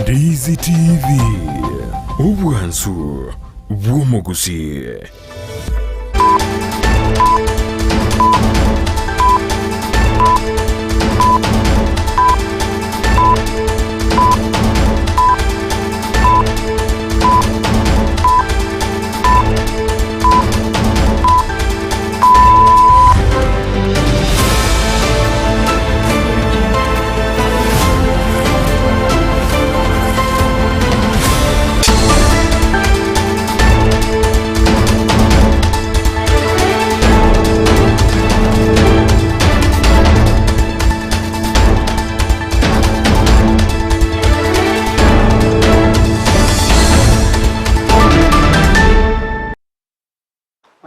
Ndizi TV, obwansu bw'omogusii.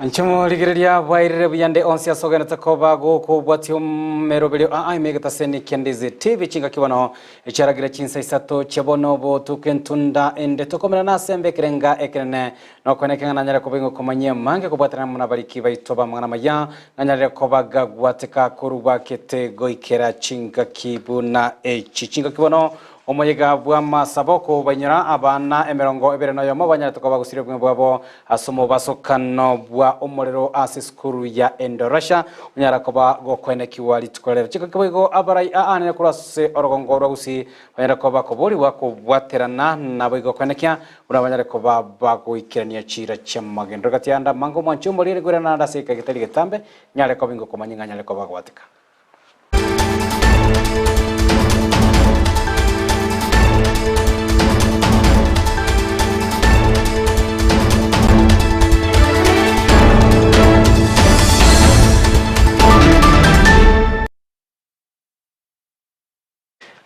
Inche morigereria bwairire buya nde onsi ase ogenete koba gokobwatia omeroberio aa ime egetaseni kia Ndizi TV chingaki bono echiaragire chinsa isato chia bono botuko entunda ende tokomerana ase embe ekerenga ekenene Nokonya ekeng'ana nanyare koba ing'okomanyia amange kobwatana amo nabariki baito b'amang'ana amaya, nanyarire koba gagwateka korwa gete goikera chingaki buna echi. Chingaki bono omoyega bw'amasabo kobainyora abana emerongo ebere noyomo banyarete koba gosiria obogima bwabo ase omobasokano bwa omorero ase esukuru ya Endarasha onyara koba gokoenekiwa rituko rero. Chingaki boigo abarai aanene korwa ase orogongo rwa Gusii banyare koba bakoborigwa kobwaterana naboigo koenekia Buna banyare koba bagoikerania chiira chi'amagendo gati y'ande amange omwanchi omoriri koirana naende ase egeka getari getambe, nyare koba ingokomanya ng'a nyare koba gwatika.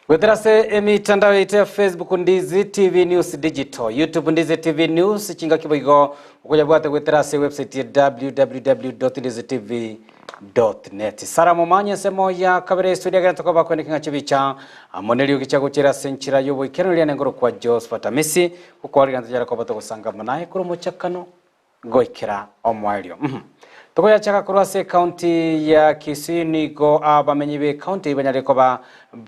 Goetera ase emitandao yaito ya Facebook Ndizi TV News Digital, YouTube Ndizi TV News, chingaki boigo okoyabwate goetera ase website ya www.ndizitv.net. Sara Momanyi ensemo ya kabere estudio agere tokoba kweneki ng'a chibicha amo neriogi chiagochera ase enchera y'oboikeranu riane ngorokwa Josephat Amisi gokwarigana tochare koba togosangama naye korwa omochakano goikera omoerio. Tokoyachaka korwa ase ekaunti ya Kisii nigo abamenyi b'ekaunti eyio banyare koba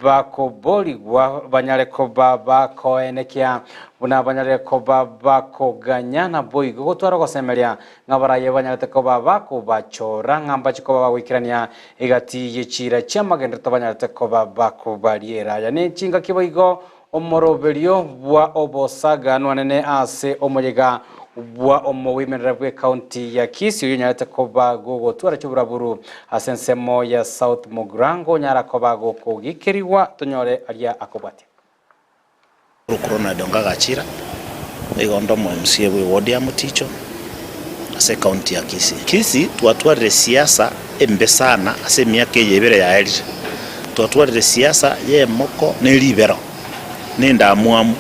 bakoborigwa banyare koba bakoenekia buna banyare koba bakoganya naboigo gotwara ogosemeria ng'a baraye banyarete koba bakobachora ng'a mbache koba bagoikerania egati ye chiira chi'amagenderero banyarete koba bakobariera. Aya ne chingaki boigo Omoroberio bwa obosaganwa nene ase omoyega bwa omowimerera bw'ecounty ya Kisii oyonyarete koba gogotwara chiburaburu ase ensemo ya South Mugirango onyara koba gokogikerigwa tonyore aria akobwatia. Ronald Ongagachira, nigo onde omo MCA bwe ward ya Muticho ase ecounty ya Kisii. Kisii twatwarire siasa embe sana ase emiaka eye ebere yaerire. Twatwarire siasa y'emoko ne ribero, na endamwamu,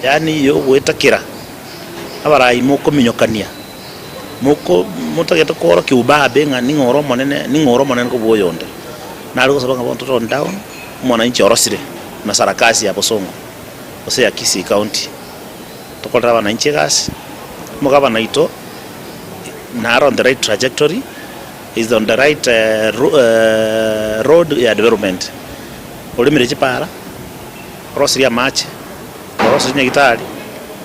yaani yogoetakera abarai mokominyokania, moko motagete koorokia ubabe ng'a ning'o ore omonene, ning'o ore omonene kobua oyonde. Nare gosaba ng'a bono totone down, omwananchi orosire na sarakasi ya bosongo, gose ya Kisii county, tokorere abananchi egasi, omogabana oito nare on the right trajectory. is on the right road ya development, oremire chipara, orosirie amache, orosirie chinyagitari,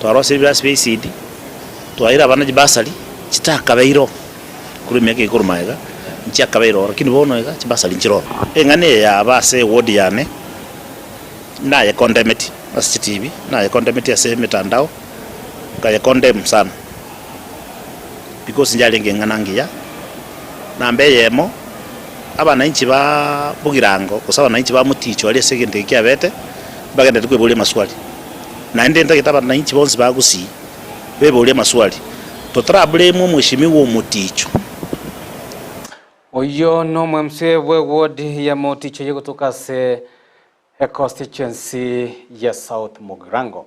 twarosirie ebirasi bia ECD, twaeire abana chibasari chitakabeire oo korwa emiaka eye korwa magega, nchiakabeire oo lakini bono iga chibasari nchire ororo. Eng'ana eye yaba ase eward yane, nayekondemeti ase chitibi, nayekondemeti ase emitandao, nkayekondem sana. Because njarenge eng'ana engiya, namba eyemo, abananchi ba Bogirango gose abananchi ba Moticho aria ase egento eke kiabete, mbagenderete kweboria amaswali. Naende ntagete abananchi bonsi ba Gusii beborie amaswali, totara blame omweshimiwa Omoticho. Oyio nomwemse bwe ward ya Moticho yegotoka ase econstituency ya South Mugirango.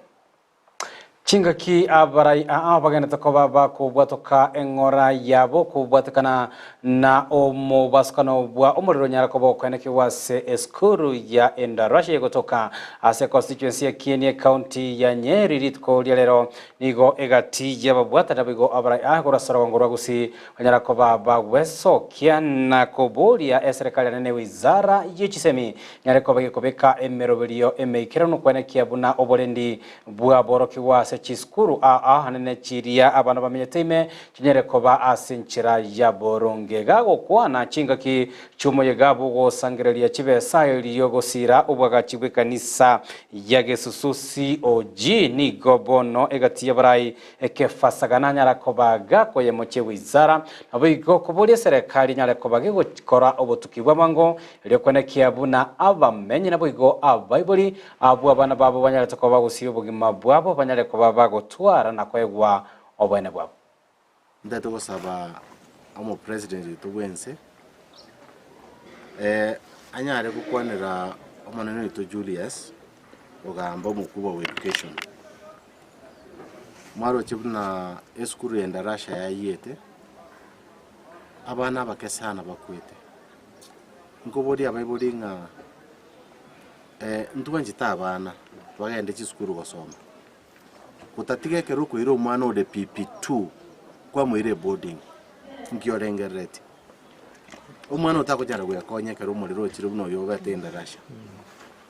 Chingaki abarai aa bagenderete koba bakobwatoka eng'ora yabo kobwatekana na omobasukano bwa omorero onyare koba okoenekigwa ase esukuru ya Endarasha egotoka ase constituency ya Kieni ecounty ya Nyeri rituko ria rero nigo egati y'ababwatani naboigo abarai aa korwa ase orogongo rwa Gusii banyara koba bagwesokia na koboria eserekari enene wizara ye chisemi nyare koba gekobeka emeroberio emeikeranu koenekia buna oborendi bw'aborokigwa ase chisukuru aa anene chiria abana bamenyete ime chinyare koba ase enchera ya boronge. Gagokwana chingaki chi'omoyega bw'ogosangereria chibesa erio gosiira obwagachi bw'ekanisa ya Gesusu COG, nigo bono egati y'abarai ekefasagana anyara koba gakoyemochia ewizara, naboigo koboria eserekari enyare koba gegokora obotuki bw'amango erio kwenekia buna abamenyi naboigo abaibori Abwo abana babo banyarete koba bagosiria obogima bwabo, banyare koba bagotwara na koegwa oboene bwabo. Ntagete gosaba omopresident oito bwense anyare gokwanera omonene oito Julius ogamba omokubwa bwa education. Mwaroche buna esukuru ya Endarasha yayiete, abana abake sana bakwete. Nkoboria abaibori ng'a. Ntwanchete abana bagende chisukuru gosoma, gotatiga ekero okoira omwana ore PP2 kwamoira eboarding, nki orengereretie? Omwana otakonyara gwekonya ekero omorero ochire buna oyo obete endarasha,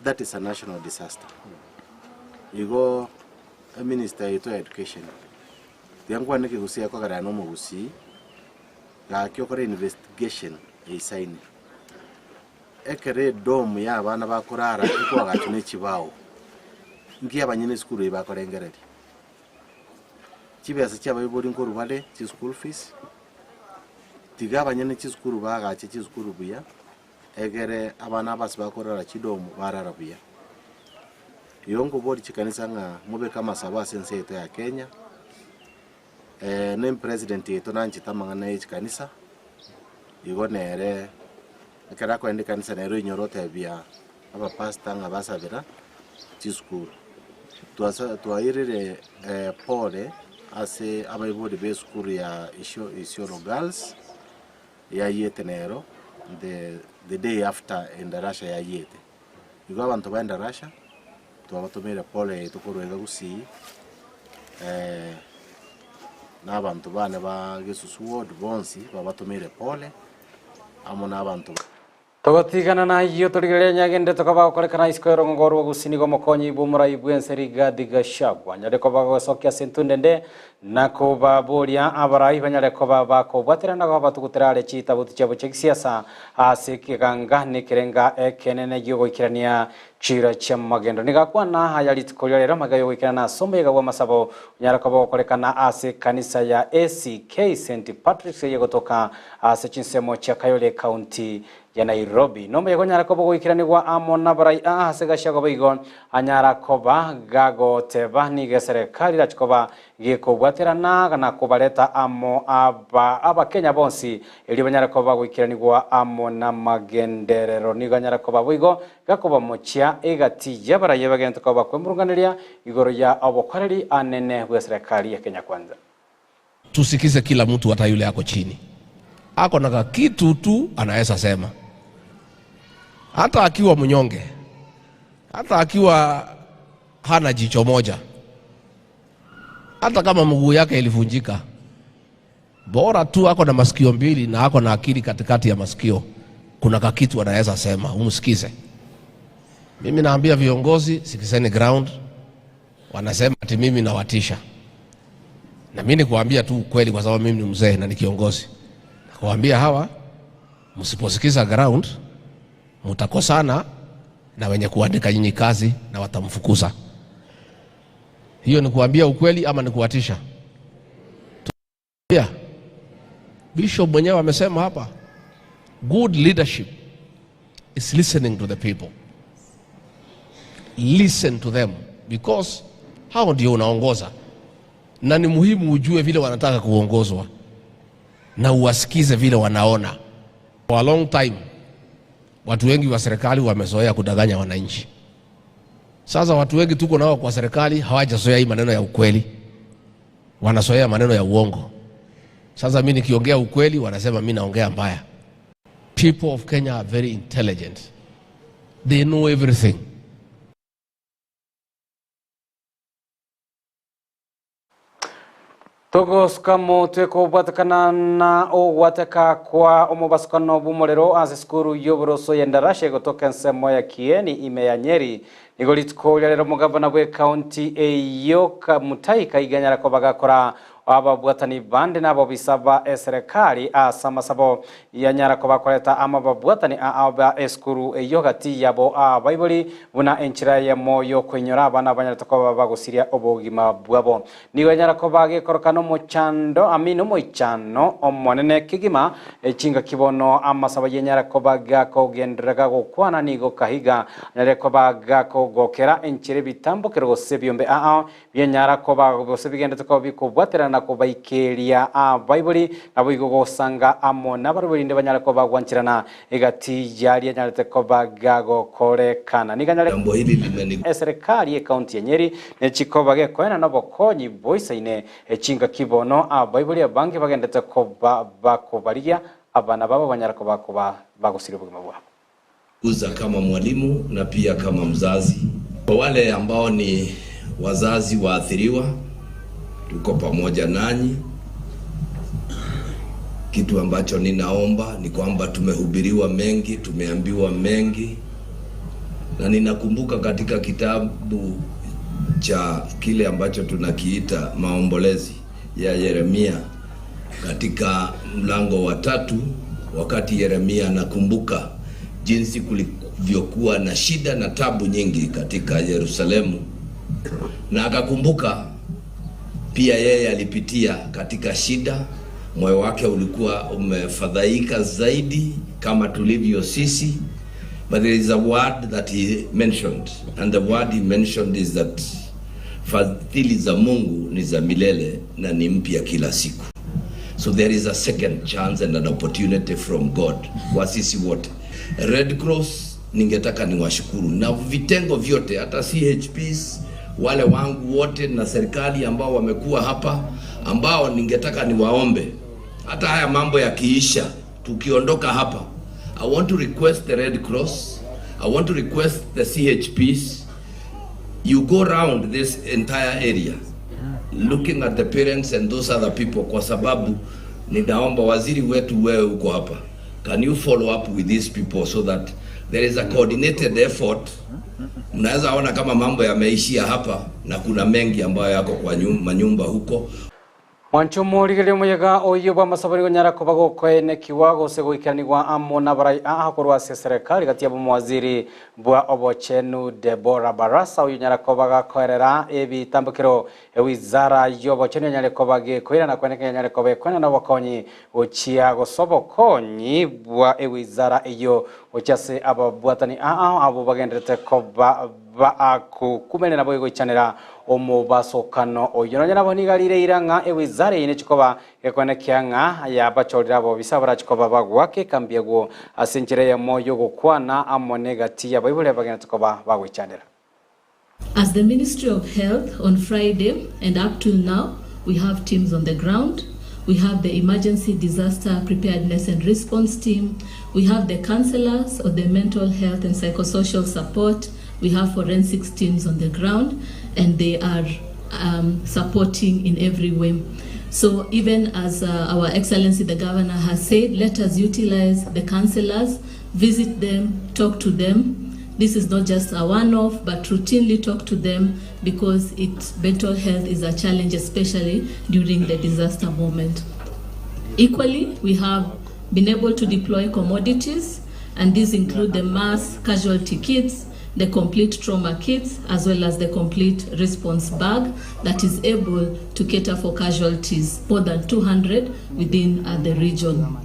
that is a national disaster. Igo eminister yaito ya education, tiga nkwane ekegusii ekogerera na omogusii, gaki okore investigation eisaine. Ekero edomu y'abana bakorara ekoagachwa ne chibao, nki abanyene esukuru eyio bakorengereria? Chibesa chi'abaibori nkorwa bare chischool fees, tiga abanyene chisukuru baagache chisukuru buya, egere abana aba ase bakorara chidomu barara buya. Igo nkoboria chikanisa ng'a mobeke amasabo ase ense yaito ya Kenya, na epresident yaito nanchete amang'ana ya echikanisa, igo nere. Ekero akoenda ekanisa nere oinyore otebia abapastor ng'a basabera chisukuru. Twasa twairire pole ase abaibori ba esukuru ya Isio Isiolo Girls yayiete nero the the day after endarasha yayiete. Igo abanto ba endarasha twabatomeire pole yaito korwa iga Gusii na abanto bane ba Gesusu ward bonsi babatomeire pole. amo nabanto ba. Togotigana nayio torigereria nyagende tokoba gokorekana isiko y'orogongo rwa gusii nigo omokonyi bw'omorai bw'ense Rigathi Gachagua anyare koba gosokia ase entunda ende na kobaboria abarai banyare koba bakobwaterana koba batugutera are chitabuti chiabo chia gisiasa ase ekeganga na ekerenga ekenene gi'ogoikerania Chiira chi'amagendo. Nigo akwana aya rituko ria rero amaiga y'ogoikerana ase omoyega bw'amasabo onyare koba ogokorekana ase ekanisa ya ACK St Patrick's eyegotoka ase chinsemo chia Kayole ecounty ya Nairobi. Nomoyega onyare koba ogoikeranigwa amo nabarai aa ase Gachagua boigo anyara koba gagoteba nigo eserekari erache koba gekobwaterana na kobareta amo aba Abakenya bonsi erio banyare koba bagoikeranigwa amo namagenderero. Nigo anyare koba boigo Gakobamochia egati y'abarayia bagento koba bakwemurunganeria igoro ya obokoreri anene bw'eserekari ya Kenya Kwanza. Tusikize kila mtu hata yule ako chini ako na kakitu tu anaweza sema, hata akiwa mnyonge, hata akiwa hana jicho moja, hata kama mguu yake ilivunjika, Bora tu ako na masikio mbili na ako na akili katikati ya masikio, kuna kakitu anaweza sema, umsikize. Mimi naambia viongozi, sikizeni ground. Wanasema ati mimi nawatisha, na mimi nikuambia tu ukweli, kwa sababu mimi ni mzee na ni kiongozi. Nakuambia hawa, msiposikiza ground mtakosana na wenye kuandika nyinyi kazi na watamfukuza. Hiyo ni kuambia ukweli ama ni kuwatisha? Pia Bishop mwenyewe amesema hapa, good leadership is listening to the people. Listen to them because hao ndio unaongoza, na ni muhimu ujue vile wanataka kuongozwa na uwasikize vile wanaona. For a long time watu wengi wa serikali wamezoea kudanganya wananchi. Sasa watu wengi tuko nao kwa serikali hawajazoea hii maneno ya ukweli, wanazoea maneno ya uongo. Sasa mi nikiongea ukweli wanasema mi naongea mbaya. People of Kenya are very intelligent. They know everything. Togosuka motwe kobwatekana na ogwateka kwa omobasukano bw'omorero ase esukuru y'oboroso ya Endarasha egotoka ensemo ya Kieni ime ya Nyeri. Nigo rituko ria rero omogavana bwa ekaunti eyo Mutahi Kahiga nyara koba gakora ababwatani bande na abobisa ba eserikali ase amasabo yanyara koba koreta amababwatani aba esukuru eyo gati yabo abaibori buna enchera yamo yokoinyora abana banyarete koba bagosiria obogima bwabo. Nigo yanyara koba gekorokana omochando amino omoichano omonene kegima echinga kibono amasabo yenyara koba gakogenderera gokwana nigo Kahiga anyare koba gakogokera enchera ebitambokero gose ebiombe aa bienyara koba gose bigendete koba bikobwaterana kobaikeria abaibori nabo igo gosanga amo nabarobori inde banyare koba gwanchirana egati yaria nyarete koba gagokorekana. Niganyare Jambo hili limeni eserikali ekaunti ya Nyeri nechikoba gekoena nobokonyi boisaine echinga kibono abaibori abange bagendete koba bakobarigia abana babo banyara koba koba bagosiria obogima bwabo. Uza kama mwalimu na pia kama mzazi. Kwa wale ambao ni wazazi waathiriwa, tuko pamoja nanyi. Kitu ambacho ninaomba ni kwamba tumehubiriwa mengi, tumeambiwa mengi, na ninakumbuka katika kitabu cha kile ambacho tunakiita maombolezi ya Yeremia katika mlango wa 3, wakati Yeremia anakumbuka jinsi kulivyokuwa na shida na tabu nyingi katika Yerusalemu, na akakumbuka pia yeye alipitia katika shida, moyo wake ulikuwa umefadhaika zaidi kama tulivyo sisi. But there is a word that he mentioned, and the word he mentioned is that fadhili za Mungu ni za milele na ni mpya kila siku. So there is a second chance and an opportunity from God kwa sisi wote. Red Cross ningetaka niwashukuru na vitengo vyote, hata CHPs wale wangu wote na serikali ambao wamekuwa hapa, ambao ningetaka niwaombe, hata haya mambo yakiisha, tukiondoka hapa, I want to request the Red Cross, I want to request the CHPs, you go round this entire area looking at the parents and those other people, kwa sababu ninaomba waziri wetu, wewe uko hapa, can you follow up with these people so that there is a coordinated effort. Mnaweza ona kama mambo yameishia hapa na kuna mengi ambayo yako kwa manyumba huko. Mwanchumu rigerio muyega oyo bwa masabari gonyara koba gokoenekiwa gose goikeranigwa amo na barai aha korwa ase serikali gati ya omowaziri bwa obochenu Deborah Barasa oyo nyara koba gakoerera ebitambukiro ewizara y'obochenu nyare koba gekoirana kweneka nyare koba ekoena na obokonyi gochia gose obokonyi bwa ewizara eyo gochia ase ababwatani aa abo bagenderete koba bakukumene nabo igoichanera omobasokano oyo nonya nabo nigarire irang'a ewizara eye nechikoba gekwenekia ng'a yabachorera abo bisa barachikoba bagwake kambiago ase enchera eyemo yogokwana amo negati abaibori bagenderete koba bagoichanera. As the Ministry of Health on Friday and up till now, we have teams on the ground. We have the Emergency Disaster Preparedness and Response Team. We have the counselors of the mental health and psychosocial support. We have forensics teams on the ground, and they are supporting in every way. So even as Our Excellency the Governor has said, let us utilize the counselors, visit them, talk to them. This is not just a one-off, but routinely talk to them, because mental health is a challenge, especially during the disaster moment. Equally, we have been able to deploy commodities, and these include the mass casualty kits, the complete trauma kits, as well as the complete response bag that is able to cater for casualties, more than 200 within the region.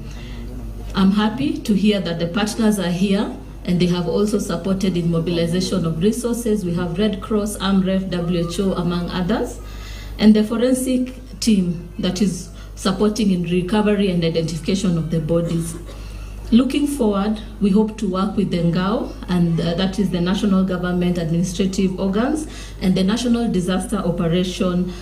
I'm happy to hear that the partners are here, and they have also supported in mobilization of resources. We have Red Cross, AMREF, WHO, among others, and the forensic team that is supporting in recovery and identification of the bodies. Looking forward, we hope to work with the NGAO, and that is the National Government Administrative Organs, and the National Disaster Operation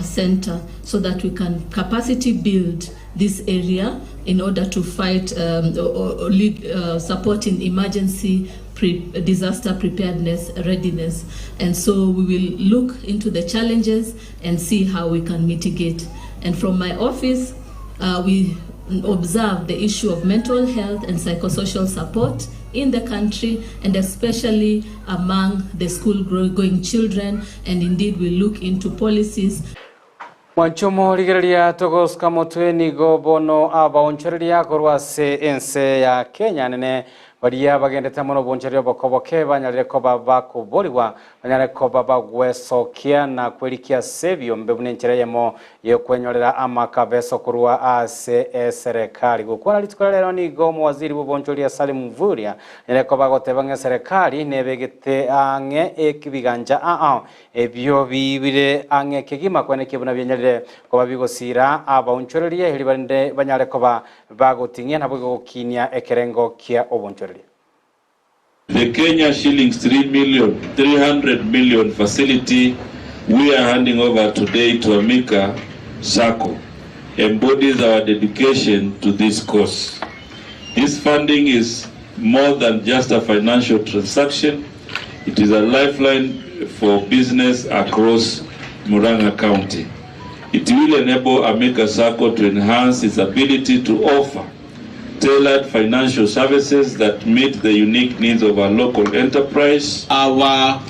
Center, so that we can capacity build this area in order to fight or lead support in emergency pre disaster preparedness readiness. And so we will look into the challenges and see how we can mitigate. And from my office, we observe the issue of mental health and psychosocial support in the country and especially among the school going children and indeed we look into policies Mwanche omorigereria togosuka motwe nigo bono abaonchoreria korwa ase ense ya Kenya nene baria bagendete amo nobonchoreria obokoboke banyarire koba bakoborigwa banyare koba bagwesokia na kwerikia ase ebiombe buna enchera eyemo yokwenyorera amakabeso korwa ase eserekari. Gokwana rituko ria rero nigo omowaziri bw'obonchoreria Salim Mvurya anyare koba agoteba ng'a eserekari nebegete ang'e ebigancha ao Ebio bire ang'e kegima kweneki buna bianyarire koba bigosiira abaonchoreria, erio barende banyare koba bagoting'ia naboigo gokinia ekerengo kia obonchoreria. The Kenya shillings 3 million, 300 million facility we are handing over today to Amika Sacco embodies our dedication to this cause. This funding is more than just a financial transaction, it is a lifeline for business across Murang'a County. It will enable Amika Sacco to enhance its ability to offer tailored financial services that meet the unique needs of our local enterprise. Our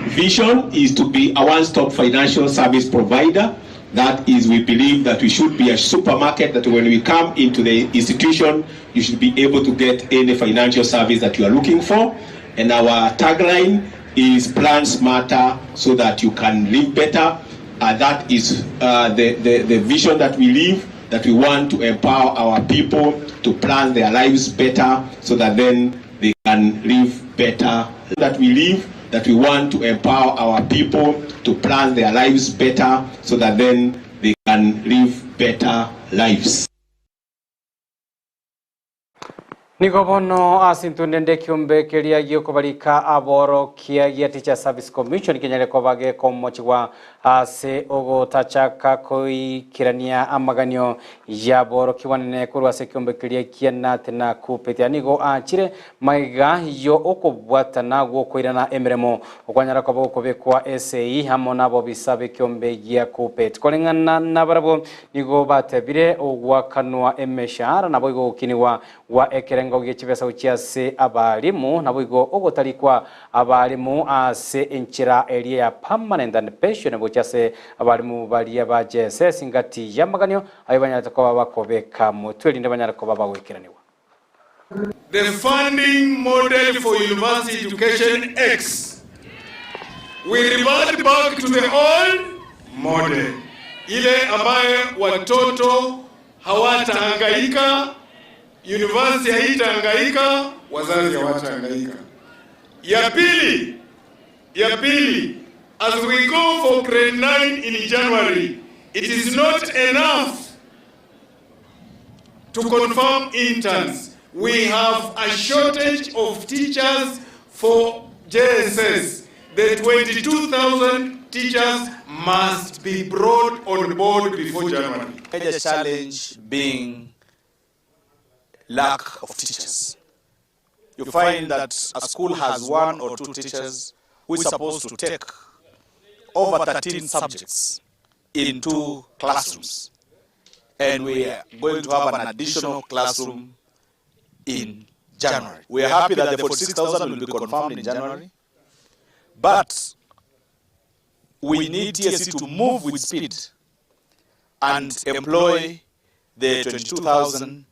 vision is to be a one-stop financial service provider. That is, we believe that we should be a supermarket, that when we come into the institution, you should be able to get any financial service that you are looking for. And our tagline is plan smarter so that you can live better. Uh, that is uh, the, the, the vision that we live, that we want to empower our people to plan their lives better so that then they can live better. That we live, that we want to empower our people to plan their lives better so that then they can live better lives. Nigo bono ase intwe ndende ekiombe keria giokobarika aborokia gia Teachers Service Commission kenyare koba gekomochigwa ase ogotachaka koikerania amaganio y'aborokigwa nene korwa ase ekiombe keria kia Knut na Kuppet. Aya nigo aachire magega y'okobwatana gw'okoirana emeremo okwanyara koba gokobekwa esegi amo nabobisa b'ekiombe gia Kuppet. Koreng'ana nabarabwo nigo batebire ogoakanwa emeshahara naboigo gokinigwa gwa ekerengo gie chibesa gochia ase abalimu, naboigo ogotarikwa abalimu ase enchera eria ya permanent and pensionable gochia ase abalimu baria ba JSS ngati y'amaganio ayio banyarete koba bakobeka motwe erinde banyare koba bagoikeranigwa. The funding model for university education X. We revert back to the old model, ile ambayo watoto hawatahangaika, university haitahangaika, wazazi hawatahangaika. Ya pili, ya pili, as we go for grade 9 in January, it is not enough to confirm interns. We have a shortage of teachers for JSS. The 22,000 teachers must be brought on board before January. Major challenge being lack of teachers. You find that a school has one or two teachers who is supposed to take over 13 subjects in two classrooms. And we are going to have an additional classroom in January. We are happy that the 46,000 will be confirmed in January. But we need TSC to move with speed and employ the 22,000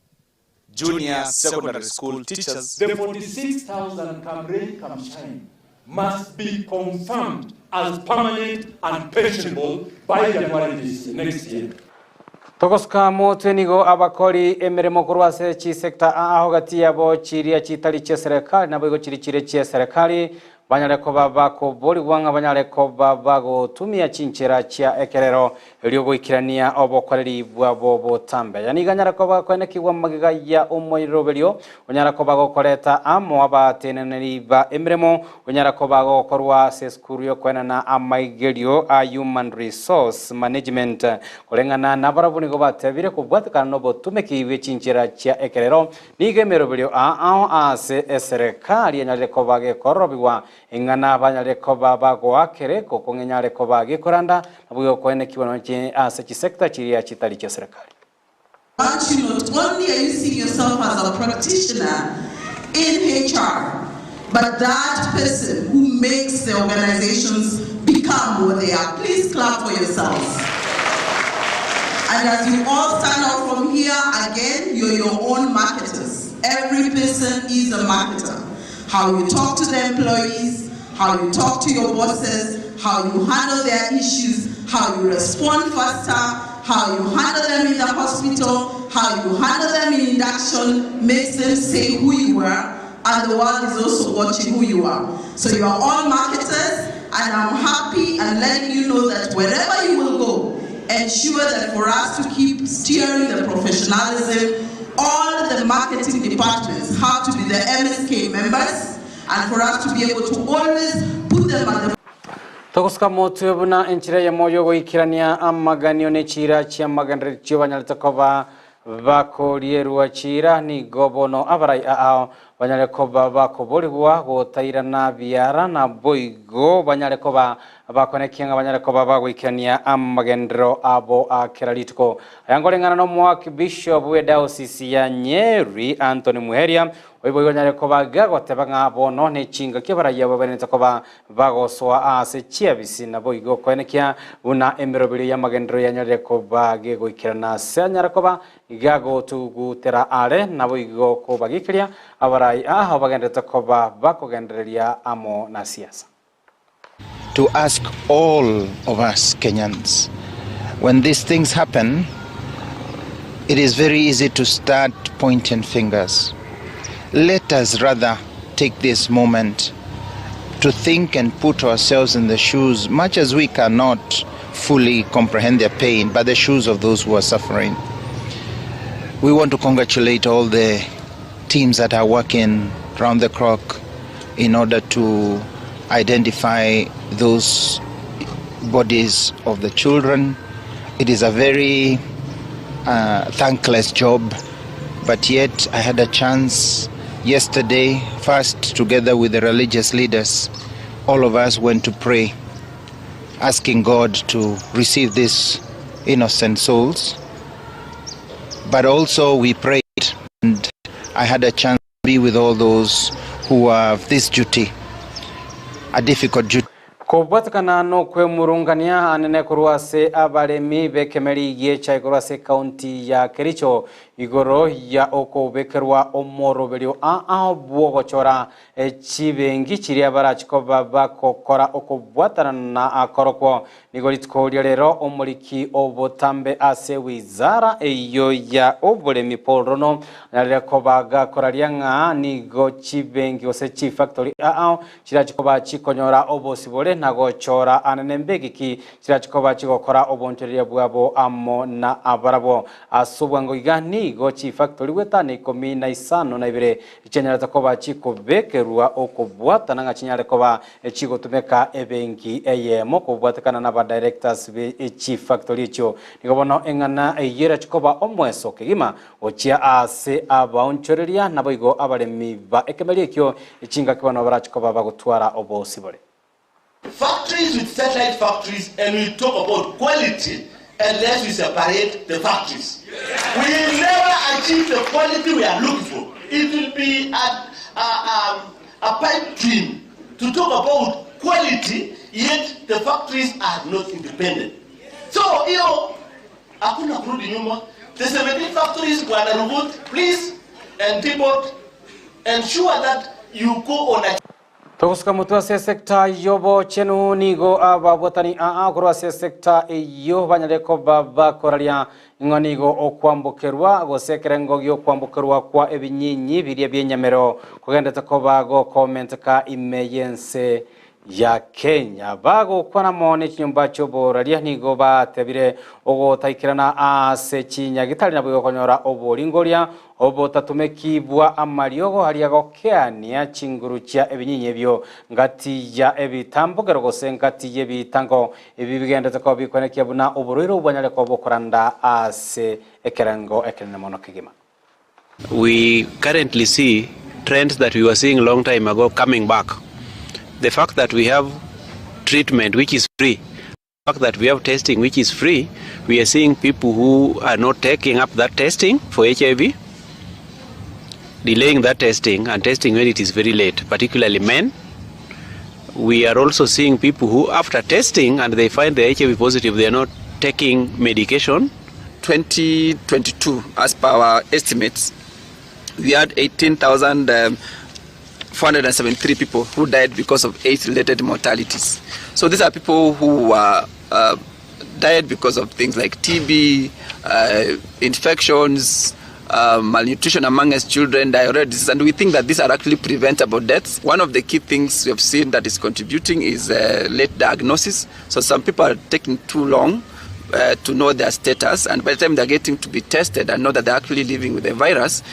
junior secondary school teachers. The 46,000 come rain, come shine, must be confirmed as permanent and pensionable by January this, next year. Togosuka motwe nigo abakori emeremo korwa ase chisecta ao gati yabo chiria chitari chia serikali naboigo chiri chire chia serikali. Banyare koba bakoborigwa ng'a banyare koba bagotumia chinchera chia ekerero erio goikerania obokoreri bwabo botambe. Aya nigo anyare koba gakoenekigwa magega ya omoiroberio onyara koba gokoreta amo abateneneri ba emeremo onyara koba gokorwa ase esukuru y'okoenana amaigerio a Human Resource Management. Koreng'ana nabarabwo nigo batebire kobwatekana nobotumeki bwe chinchera chia ekerero Nigo emeroberio ao ase eserekari enyarire koba gekororobigwa, ing'ana banyarire koba bagoa kereko kong'enyare koba gekoranda, nabo gekoenekigwa nonye ase chisector chiria chitari chi'eserekari. Want you not only are you seeing yourself as a practitioner in HR but that person who makes the organizations become what they are. Please clap for yourselves. And as you all stand out from here, again, you're your own marketers. Every person is a marketer. How you talk to the employees, how you talk to your bosses, how you handle their issues, how you respond faster, how you handle them in the hospital, how you handle them in induction makes them say who you are, and the world is also watching who you are. So you are all marketers, and I'm happy and letting you know that wherever you will go, ensure that for us to keep steering the professionalism, all the marketing departments have to be the MSK members, and for us to be able to always put them at the Togosuka motwe buna enchera eyemo y'ogoikerania amaganio ne chiira chi'amagenderero chio banyarete koba bakorierwa chiira, nigo bono abarai ao banyare koba bakoborigwa gotairana biara, naboigo banyare koba bakonekia ng'a banyare koba bagoikerania amagenderero abo a kera rituko. Aya nkoreng'ana n'Omoakbishop bw'Edaosisi ya Nyeri, Anthony Muheria, Oiboigo onyare koba gagoteba ng'a bono nechingaki abarayia babenerete koba bagosoa aase chiabisi, naboigo koenekia buna emeroberio y'amagenderero yanyarire koba gegoikerana ase anyare koba gagotugutera are, naboigo kobagikeria abarai aa bagenderete koba bakogendereria amo na siasa. To ask all of us Kenyans, when these things happen, it is very easy to start pointing fingers. Let us rather take this moment to think and put ourselves in the shoes, much as we cannot fully comprehend their pain, but the shoes of those who are suffering. We want to congratulate all the teams that are working round the clock in order to identify those bodies of the children. It is a very uh, thankless job, but yet I had a chance yesterday, first together with the religious leaders, all of us went to pray, asking God to receive these innocent souls. But also we prayed, and I had a chance to be with all those who have this duty, a difficult duty. Kobwatekana nokwemurungania anene korwa ase abaremi b'ekemeri gi'echae korwa ase ekaunti ya Kericho igoro ya okobekerwa omoroberio aa bw'ogochora Chibengi chiria barache koba bagokora okobwatana na korokwo. Nigo rituko ria rero omoriki obotambe ase wizara eyio ya oboremi Paul Rono anyarire koba gakoraria ng'a nigo chibengi gose chifactory ao chirache koba chikonyora obosibore na gochora anene mbegiki chirache koba chigokora obonchoreria bwabo amo na abarabwo. Ase obwango iga nigo chifactory goetana ikomi na isano na ibere Chianyarete koba chikobekerwa okobwatana ng'a chinyare koba chigotumeka ebenki eyemo kobwatekana naba directors be chifactory echio. Nigo bono eng'ana eyio erachi koba omweso kegima gochia ase abaonchoreria naboigo abaremi ba ekemeri ekio chingaki bono barachi koba bagotwara obosibore. Factories with satellite factories and we talk about quality unless we separate the factories. We will never achieve the quality we are looking for. It will be a, a, um, a pipe dream to talk about quality yet the factories are not independent. So hiyo hakuna kurudi nyuma. The 17 factories Bwana Rugut, please and Depot ensure that you go on a. Togosuka motwe ase esecta y'obochenu nigo ababwatani aa korwa ase esecta eyio banyare koba bakoraria ng'a nigo okwambokerwa gose ekerengo gi'okwambokerwa kwa ebinyinyi biria bi'enyamero kogendete koba gokomenteka ime y'ense ya Kenya. Bagokwana amo ne chinyomba chi'oboraria nigo batebire ogotaikerana ase chinyagitari naboigo konyora oboringoria obotatumeki bwa amariogo aria gokeania chinguru chia ebinyinyi ebio ngati ya ebitambokero gose ngati y'ebitango ebi bigenderete koba bikoenekia buna oborwaire obwo bwanyare koba bokoranda ase ekerengo ekenene mono kegima. We currently see trends that we were seeing long time ago coming back. The fact that we have treatment which is free, the fact that we have testing which is free, we are seeing people who are not taking up that testing for HIV, delaying that testing and testing when it is very late, particularly men. We are also seeing people who after testing and they find the HIV positive, they are not taking medication. 2022, as per our estimates, we had 18,473 people who died because of AIDS-related mortalities. So these are people who were died because of things like TB, infections, malnutrition amongst children, diarrhea disease, and we think that these are actually preventable deaths. One of the key things we have seen that is contributing is late diagnosis. So some people are taking too long to know their status, and by the time they're getting to be tested and know that they're actually living with the virus,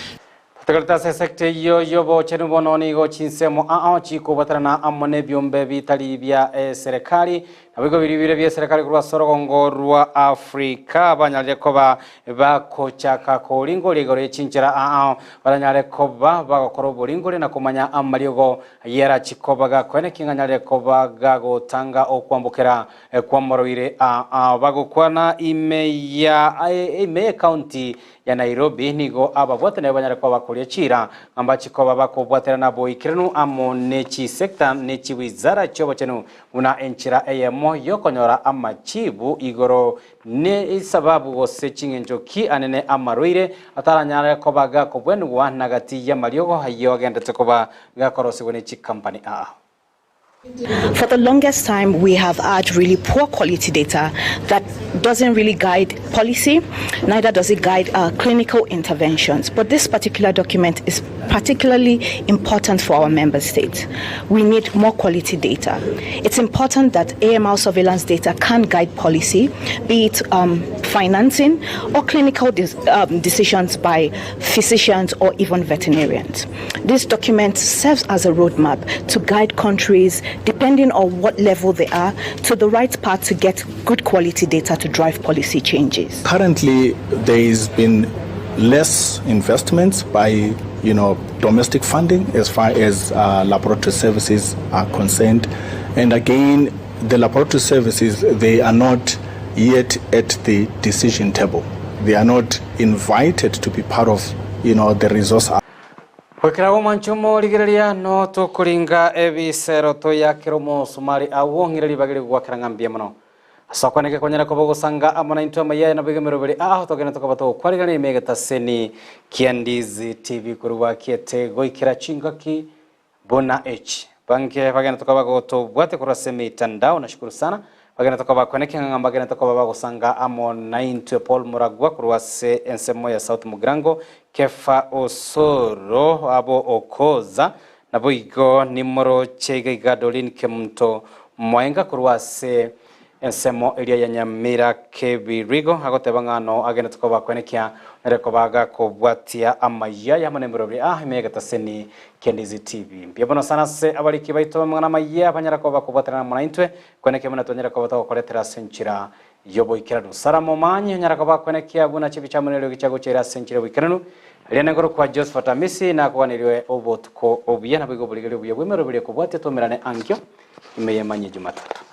Totegerete ase esecta eyio y'obochenu bono nigo chinsemo ao chikobaterana amo nebiombe bitari bia eserekari, naboigo biria bire bi'eserekari korwa ase orogongo rwa Africa banyarire koba bakochaka koringoria igoro ye chinchera ao baranyare koba bagokora oboringoria na komanya amariogo ayerachie koba gakoenekia ng'a anyarire koba gagotanga okwambokera kw'amarwaire aa bagokwana ime ya ime y'ecounty ya Nairobi nigo ababwate nabo banyare koba bakoria chiira ng'a mbachie koba bakobwaterana boikeranu amo ne chisecta ne chiwizara chi'obochenu buna enchera eyemo y'okonyora amachibu igoro ne esababu gose ching'encho ki anene amarwaire ataranyare koba gakobwenigwa na gati y'amariogo ayio agendete koba gakorosigwa ne chikampani aa. For the longest time, we have had really poor quality data that doesn't really guide policy, neither does it guide clinical interventions. But this particular document is particularly important for our member states. We need more quality data. It's important that AMR surveillance data can guide policy, be it financing or clinical decisions by physicians or even veterinarians. This document serves as a roadmap to guide countries, depending on what level they are, to the right path to get good quality data to drive policy changes. Currently, there has been less investments by domestic funding as far as laboratory services are concerned. And again, the laboratory services, they are not yet at the decision table. They are not invited to be part of the resource. Goikera omwancho omorigereria no tokoringa ebisero toyakera omosumari agwo ng'ire ribaga rigwakera ng'a mbuya mono. Ase okwaneke kwanyare koba ogosanga amo naintwe amaiya aye naboigo emeroberi ao togende tokoba togokwarigania ime egetaseni kia Ndizi TV korwa kiete goikera chingaki buna echi. Bange bagende tokoba gotobwate korwa ase emitandao nashukuru sana bagende tokoba kweneki ng'a mbagende tokoba bagosanga amo naintwe Paul Muragwa korwa ase ensemo ya South Mugirango, Kefa Osoro abo Okoza, naboigo nimoroche iga iga Doreen Kemunto Mwaenga korwa ase ensemo eria ya Nyamira Kebirigo agoteba ng'a no agende tokoba kwenekia nere koba gakobwatia amayia aya amo nemeroberi aa ime y'egetaseni kia Ndizi TV. Mbuya mono sana ase abariki baito b'amang'ana amayia banyara koba bakobwaterana amo naintwe kwenekia buna twanyare koba togokoretera ase enchera y'oboikeranu. Sara Momanyi onyara koba akwenekia buna chibicha amo neriogi chiagocha ere ase enchera y'oboikeranu. Riria nengoro kwa Josephat Amisi nakoganeriwe obotuko obuya naboigo oborigereria obuya bw'emeroberi ekobwatia twaumerane ankio ime y'emanyia Jumatatu.